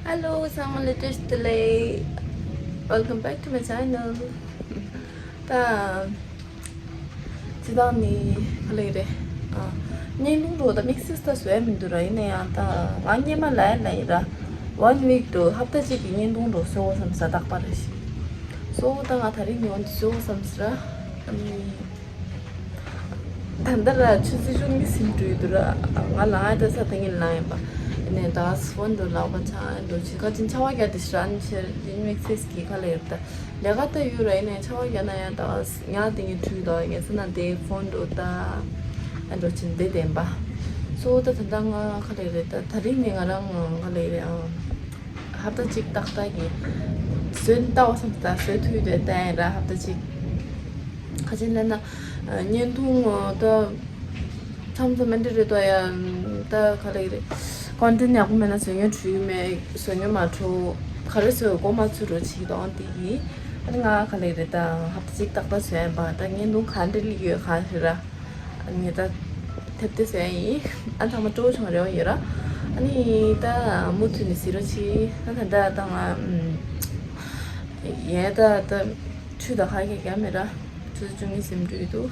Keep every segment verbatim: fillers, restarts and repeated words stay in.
Hello, ཚང་མ་ལ་བཀྲ་ཤིས་བདེ་ལེགས། Welcome back to my channel. ད་སྤྱིར་བཏང་ནི་ག་ལེ་རེད། ཨ། བརྙན་ཐུང་འགྲོ་ད་དམིགས་བསལ་ད་བཟོས་མི་འདུག་ར། ཡིན་ན་ཡང་ད་ང་སྔོན་མ་ལ་ལ་ཡིན་ར། One week འགྲོ་ཧབ་ཏ་གཅིག་གི་བརྙན་ཐུང་འགྲོ་བཟོ་དགོས་བསམ་ས་རྟག་པར་རེ་ཞིག་བཟོ་དགོས། ད་ང་དེ་རིང་ནི་འོན་ཏེ་བཟོ་དགོས་བསམ་ས་ར། ཨ་ནི། ད་ལྟ་ར་ཆུ་ཚོད་བཅུ་གཉིས་ཟིན་འགྲོ་ཡི་འདུག་ར། ང་ལ་ང་ད་ས་ད་ངས་ལངས་ཡིན་པ། ཨ་ནི་ད་ཕོན་འགྲོ་ལག་པ་འཆང་འགྲོ་ཆེ་ཁ་ཅིན་ཆར་པ་བརྒྱབ་དེ་ཤི་ར། ཨ་ནི་ཆེར་ཡིན་དམིགས་བསལ་གྱི་ཁ་ལ་ཡོད་ད། ལས་ཀ་ད་ཡོད་ར། ཡིན་ནའི་ཆར་པ་བརྒྱབ་ན་ཡང་ད་ང་དེ་ངས་བྲུས་ད་ངས་ས་ན་དེ་ཕོན་འགྲོ་ད། ཨ་འགྲོ་ཆེན་དེ་བདེན་པ། སོ་ད་ད་ལྟ་ང་ཁ་ལ་རེད། ད་དེ་རིང་ནི་ང་རང་ཁ་ལ་རེད། ཨ། ཧབ་ཏ་གཅིག་ཏག་ཏག་གི་བཟོས་ནི་ལྟ་བ་སོང་ད་བཟོས་ཐུབ་ཡོད་ད་ཡིན་ར། ཧབ་ཏ་གཅིག་ཁ་ཆེན་ལ་ན་བརྙན་ཐུང་ད་མཚམས་མཚམས་མ་འདི་རེད་དོ་ཡ། ད་ག་ལེ་རེད། ཀོན་ཊེན་ཡག་པོ་མེད་ན་བཟོ་མྱོང་བྲུས་མེད་བཟོ་མྱོང་མ་བྲུས། ག་རེ་བཟོས་གོ་མ་ཚུད་རོ་ཆིག་དོང་དེ་གི། ཨ་ནི་ང་ག་ལེ་རེད། ད་ཧབ་ཏ་གཅིག་ཏག་ཏག་བཟོས་ཡིན་པ། ད་བརྙན་ཐུང་ག་འདྲ་ལི་ཡོད་ག་ཞིག་ར། ངས་ད་ཐེབས་ཏེ་ཟེར་ཡིན། ཨ་ཚང་མ་སྤྲོ་བོ་བྱུང་རེ་བ་ཡོད་ར། ཨ་ནི་ད་མུ་མཐུད་ནས་ཟེར་རོ་ཆི། ད་ད་ད་ད་ང་ཡས་ད་ད་ཆུ་ད་ཁ་གེ་རྒྱ་མེད་ར། ཆུ་ཚོད་བཅུ་གཉིས་ཟིན་འགྲོ་ཡི་འདུག་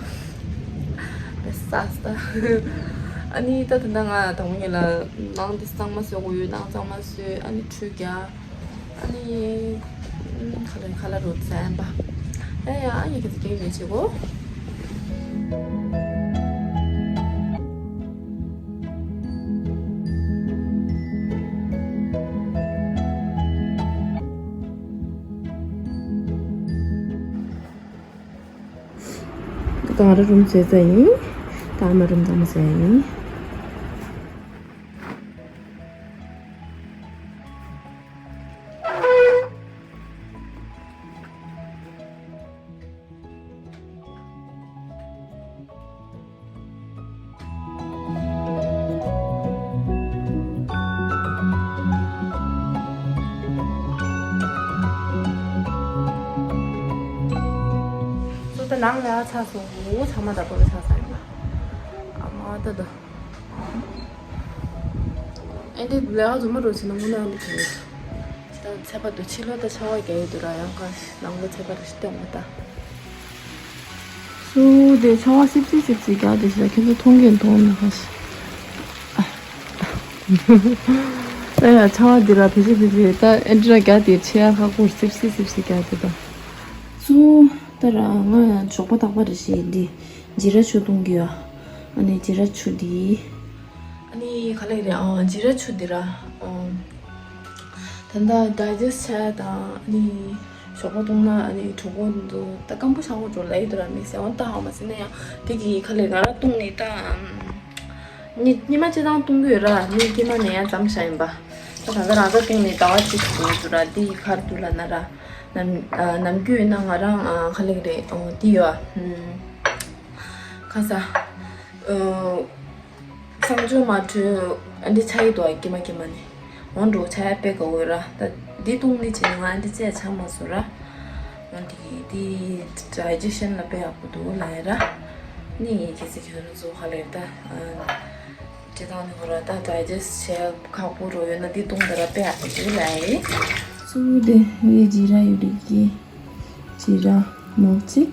མེ་སཱས་ད། ཨ་ནི་ད་ད་ད་ང་དང་པོ་ཉིད་ལ་ནང་དེ་གཙང་མ་བཟོ་དགོས་ཡོད། ནང་གཙང་མ་བཟོས། ཨ་ནི་ཆུ་རྒྱག་ཨ་ནི། ཁ་ལ་ཁ་ལ་རོ་ཙམ་པ། ཨེ་ཡ་ཨ་ཡི་གི་ཙི་ཀེ་མེ་ཆེ་གོ། ད་ང་ར་རུམ་བཟོས་ཚར་ཡིན། ད་ཨ་མ་རུམ་ད་མ་བཟོས་ཡིན། སོ་ད་ནང་ལ་ཚ་སོང་། ཚང་མ་ད་པོ་ལ་ཚ་ས་ཡིན་པ། ཨ་མ་ད་ད། ཨེ་འདི་ལས་ཀ་རྫུན་མ་རོ་ཆེ་ན་དངོས་གནས་ཨེ་འདི་གལ་ད་ཚད་པ་དུ་ཕྱི་ལོགས་ད་ཆར་པ་རྒྱག་ཡོད་དུ་ར། ཡང་ཁ་ནང་ལོ་ཚད་པ་རེ་ཞིག་སྟོན་མ་ད། སུ་དེ་ཆར་པ་སིབ་སིབ་སིབ་སིབ་རྒྱག་དེ་ཞིག་ཁྱེད་ཚོ་མཐོང་གིན་མཐོང་ན་ཁ་ཤི། ད་ཡང་ཆར་པ་འདི་ར་བེ་ཤི་བེ་ཤི་ད་ཨེ་འདྲ་རྒྱག་དེ་ཆེ་ཡ་ཁག་པོ་སིབ་སིབ་སིབ་སིབ་རྒྱག་དེ་ད། སུ་ད་ར་ང་ཡང་ཞོགས་པ་རྟག་པ་རེ་ཞིག་འདི་ཇི་ར་ཆུ་བཏུང་གི་ཡོད། ཨ་ནི་ཇི་ར་ཆུ་འདི། ཨ་ནི་ག་ལེ་རེད། ཨ་ཇི་ར་ཆུ་འདི་ར། ཨ་ད་ལྟ་ཌའི་ཇེ་སི་ཊི་བྱས་དང་ཨ་ནི་ཞོགས་པ་བཏུང་ན་ཨ་ནི་གྲོད་ཁོག་འདུག་ད་སྐམ་པོ་ཆགས་འགྲོ་ལབ་ཡོད་དུ་ར། མི་ཟེར་འོང་ད་ཧ་མ་ཟེར་ན་ཡང་དེ་གི་ག་ལེ་ང་ར་བཏུང་ནི་ད། ཉི་ཉི་མ་གཅིག་དང་བཏུང་གི་ཡོད་ར། ནི་དཀྱིལ་མ་ནས་ཡང་ཙམ་བཞག་ཡིན་པ། ད་ད་ལྟ་རང་ས་བཏུང་ནི་ཟླ་བ་གཅིག་འགྲོ་ཡོད་དུ་ར། དེ་གར་འདུག་ལབ་ན་ར། ནམ་ཨ་ནམ་རྒྱུན་ཡིན་ན་ང་རང་ཨ་ག་ལེ་ག་ལེ་ཨོ་དེ་ཡོད་ཨ། ཁ་ས། ཨོ། གསང་སྤྱོད་མ་འཕྲོད་ཨ་འདི་ཆ་ཡི་དོ་ཨ་ཀྱེ་མ་ཀྱེ་མ་ནི། འོང་འགྲོ་ཆ་ཡ་དཔེ་དགའ་བོ་ར། ད་འདི་བཏུང་ནི་བྱས་ནི་ང་འདི་རྩེ་ཆགས་མ་སོང་ར། ང་འདི་འདི་ཌའི་ཇེ་ཤན་ལ་དཔེ་ཡག་པོ་འདུག་ལ་ཡ་ར། ནི་ཁྱེད་ཚོ་ཁྱེད་རང་ཚོ་ཧ་ལས་ད། ཨ་དེ་དང་ནི་ཧོ་ར་ད་ཌའི་ཇེ་སི་ཊི་བྱས་ཁག་པོ་རོ་ཡོད་ན་འདི་བཏུང་ད་ར་དཔེ་ཡག་པོ་འདུག་ལ་ཡ། སུ་དེ་ངའི་ཇི་ར་ཡོད་རིགས་ཀྱི། ཇི་ར་མོག་གཅིག་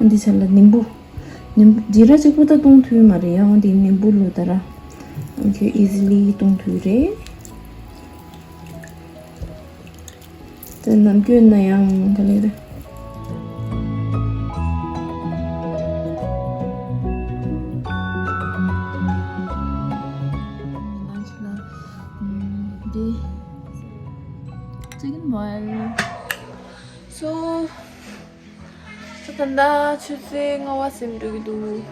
འདི་ཆ་ལ་ནིམ་བུ། ནིམ་བུ་ཇི་ར་གཅིག་པུ་ད་བཏུང་ཐུབ་མ་རེད། ཡང་འདི་ནིམ་བུ་ལོ་ད་ར། ཨོ་ཁེ་ཨི་ཛི་ལི་བཏུང་ཐུབ་རེད། ད་ནམ་རྒྱུན་ན་ཡང་ག་ལེ་རེད། འདི་ཅི་ཀེན་བོའིལ། སོ། ད་ལྟ་ཆུ་ཚོད་ལྔ་པ་ཟིན་འགྲོ་གི་འདུག་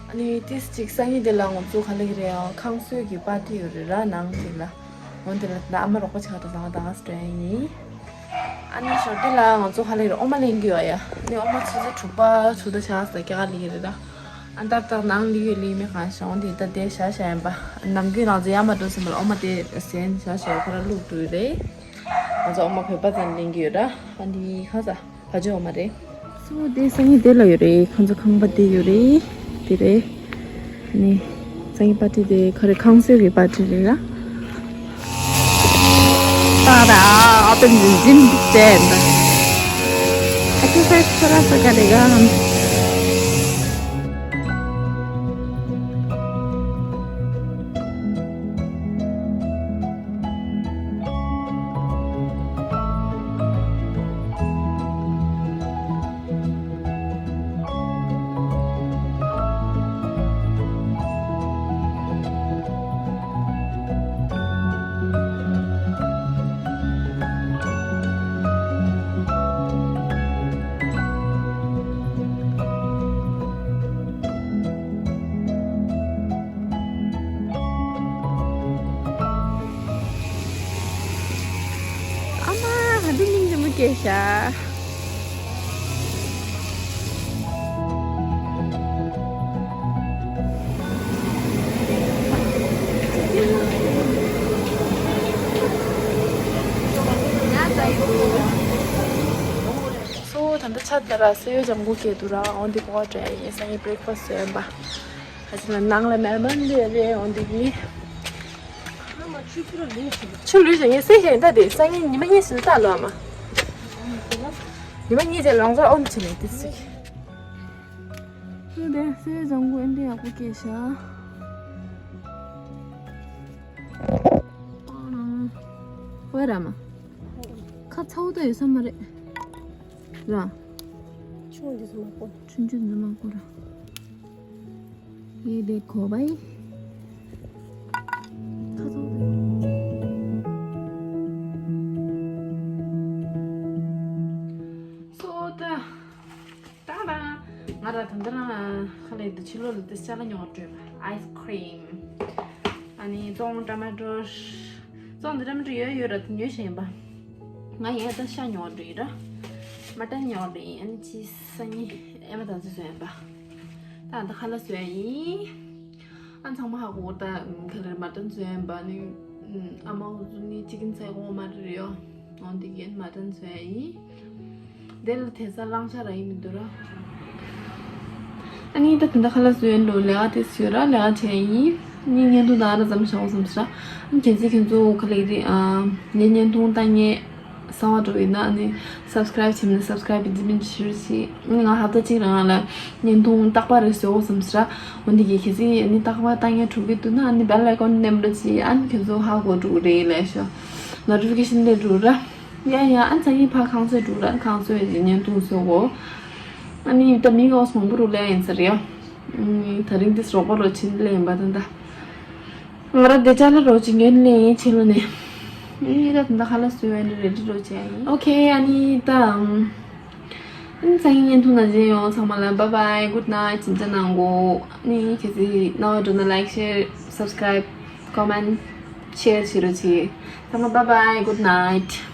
ཨ་ནི་ཏིས་ཅིག་སང་ཉིན་དེ་ལ་ང་ཚོ་ག་ལེ་གི་རེད། ཨ་ཁང་གསོས་ཀྱི་པར་ཊི་ཡོད་རེད་ར། ནང་དེ་ལ་འོན་དེ་ལ་ད་ཨ་མ་རོགས་པ་ཆགས་ད་ད་ང་ད་ང་སི་ཏྲེ་ཡིན། ཨ་ནི་ཞོར་དེ་ལ་ང་ཚོ་ག་ལེ་རེད། ཨོ་མ་ལེན་གི་ཡོད་ཡ། ཨ་ནི་ཨོ་མ་ཆུ་ཚོད་དྲུག་པ་ཆུ་ཚོད་ཆགས་ས་སྐྱ་ག་ལེ་གི་རེད་ར། ཨ་ད་ད་ནང་ལི་ཡོད་ལི་མི་གང་ཤ་འོན་དེ་ད་དེ་ཤ་ཤ་ཡིན་པ། ནམ་རྒྱུན་ང་ཚོ་ཡ་མ་འགྲོ་ཟིན་པ་ལ་ཨོ་མ་དེ་ཟན་ཤ་ཤ་ཁོ་ར་བླུག་འགྲོ་ཡི་རེད། ང་ཚོ་ཨོ་མ་བོད་པ་ཙམ་ལེན་གི་ཡོད་ར། ཨ་ནི་ཁ་ས། བ་ཇོ་མ་རེད། སོ་དེ་སང་ཉིན་དེ་ལ་ཡོད་རེད། ཁོང་ཚོ་ཁང་པ་དེ་ཡོད་རེད། དེ་རེད། ནི་སང་ཉིན་པར་ཊི་དེ་ག་རེ་ཁང་གསོས་ཀྱི་པར་ཊི་རེད་ར། འཛིན་འཛིན་བྱས་ན། ཨ་ཁུ་ཁ་ཁོ་ར་ས་ག་ལེ་ག་ཧམ། ཨ་མ། ཧ་འདི་སྙིང་རྗེ་མོ་སྐྱེས་ཤག་སོ་ད་ལྟ་ཆ་ད་ར་སེ་ཡོ་ལྗང་གུ་སྐྱེས་འདུག་ར། འོ་འདི་གོ་དྲན་ཡིན་ས་ཡིན། བྷི་རེག་ཕ་སི་ཡོད་པ། ཨ་ཅེ་ལ་ནང་ལ་མེ་མན་འདི་རེད། འོ་འདི་གི་ཆུ་ལུས་ཞིག་ངས་སེ་ཞིག་ད་དེ་སང་ཉིན་ཉི་མ་གཉིས་སུ་ད་ལོ་མ། ཉི་མ་གཉིས་རྗེས་ལོང་ཚོ་ཨོམ་ཆེ་ནས་དེ་ཚིག་ཧུ་དེ་སེ་ལྗང་གུ་ཨེ་འདྲ་ཡག་པོ་སྐྱེས་ཤག་ཝེ་ར་མ། ཁ་ཚ་བོ་ད་ཡོད་ས་མ་རེད་ར། ཆུང་འདི་ཚོ་མ་གོ། ཆུང་ཆུང་འདི་མ་གོ་ར། ཡེ་དེ་གོ་བའི། ཁ་ཚ་བོ་ད། སོ་ད། ཏང་ཏང་། ང་ར་ད་ལྟ་རང་ཁ་ལས་འདི་ཕྱི་ལོགས་ལ་འདི་ཤ་ལ་ཉོ་སྤྲོད་པ། ཨའི་སི་ཁི་རིམ། ཨ་ནི་ཙོང་ཊ་མ་ཊོ། ཙོང་འདི་ཊ་མ་ཊོ་ཡོད་ཡོད་ར་དེ་ཉོས་བཞིན་པ། ང་ཡང་ད་ཤ་ཉོ་སྤྲོད་ཡིན་ར། མ་ཊན་ཉོ་སྤྲོད་ཡིན། ཨ་ནི་ཅི་སང་ཉིན་ཨེ་མ་དང་ཚོ་བཟོས་ཡིན་པ། ད་ད་ཁ་ལ་བཟོས་ཡིན། ཨ་ཚང་མ་ཧ་གོ་ད་ཁ་ལ་མ་ཊན་བཟོས་ཡིན་པ་ནི། ཨ་མ་འུ་ཚོ་ནི་ཅི་ཀིན་ཚལ་གོང་མ་རེད་ཡོ། འོན་ཏེ་རྒན་མ་ཏན་ཚོ་ཡ་ཡིན། དེ་ལ་དེ་ས་བླང་བྱ་ར་ཡིན་མི་འདུག་ར། ཨ་ནི་ད་དེ་འདྲ་ཁ་ལག་བཟོས་ཡོད་འགྲོ། ལས་ཀ་དེ་བཟོས་ར་ལས་ཀ་བྱས་ཡིན། ནི་བརྙན་ཐུང་དང་ར་ཙམ་བྱའོ་བསམ་ས་ར། ཨ་ནི་གལ་སྲིད་ཁྱེད་ཚོ་ག་ལེ་རི་ཨ་ངའི་བརྙན་ཐུང་ལྟ་མཁན་གསར་པ་འགྲོ་ཡིན་ན་ཨ་ནི་སབ་སི་ཀ་རེབ་བྱེད་མི་སབ་སི་ཀ་རེབ་བྱེད་མི་ཞུ་ར་ཞིག་ཨ་ནི་ང་ཧབ་ཏ་གཅིག་རང་ལ་བརྙན་ཐུང་རྟག་པ་རེ་བཟོའོ་བསམ་ས་ར། འོན་ཏེ་གལ་སྲིད་ཨ་ནི་རྟག་པ་ལྟ་མཁན་འགྲོ་གི་འདུག་ན་ཨ་ནི་བེལ་ཨའི་ཀོན་མནན་ར་ཞིག་ཨ་ནི་ཁྱེད་ཚོ་ཧ་གོ་འགྲོ་གི་རེད་ལབ་ཤོག་ནོ་ཊི་ཕི་ཀེ་ཤན་སླེབས་འགྲོ་ར། ཡ་ཡ། ཨ་ཚ་ཡིན་ཕ་ཁང་སོས་འགྲོ་ར། ཁང་སོས་ཀྱི་བརྙན་ཐུང་བཟོ་གོ་ཨ་ནི་ད་མི་གོ་སོང་པོ་རུ་ལེ་ཡིན་ས་རེད་ཡ། ད་རིང་འདི་སོག་པོ་རོ་ཆེན་ལེ་ཡིན་པ་ད་ད། ང་ར་དེ་ཅག་ལ་རོ་ཆེན་ངན་ལེ་ཡིན་ཆེ་ལོ་ནས། ཨ་ནི་ད་ད་ཁ་ལ་སུ་ཡོད་ནི་རེ་ཌི་རོ་ཆེ་ཡིན། ཨོ་ཁེ། ཨ་ནི་ད། ཨ་ནི་ཚ་ཡིན་བརྙན་ཐུང་ནང་བཞིན་ཡོང་ཚང་མ་ལ་བཱའི་བཱའི། གུཌ་ནའིཊ། ཇི་འདྲ་གནང་གོ་ཨ་ནི་ཁྱེད་ཚོས་རྣ་བ་འགྲོ་ན་ལའིཀ་ཤེར་སབ་སི་ཀ་རེབ་ཀོ་མེན་ཤེར་བྱེད་རོགས་བྱེད། ཚང་མ་བཱའི་བཱའི། གུཌ་ནའིཊ།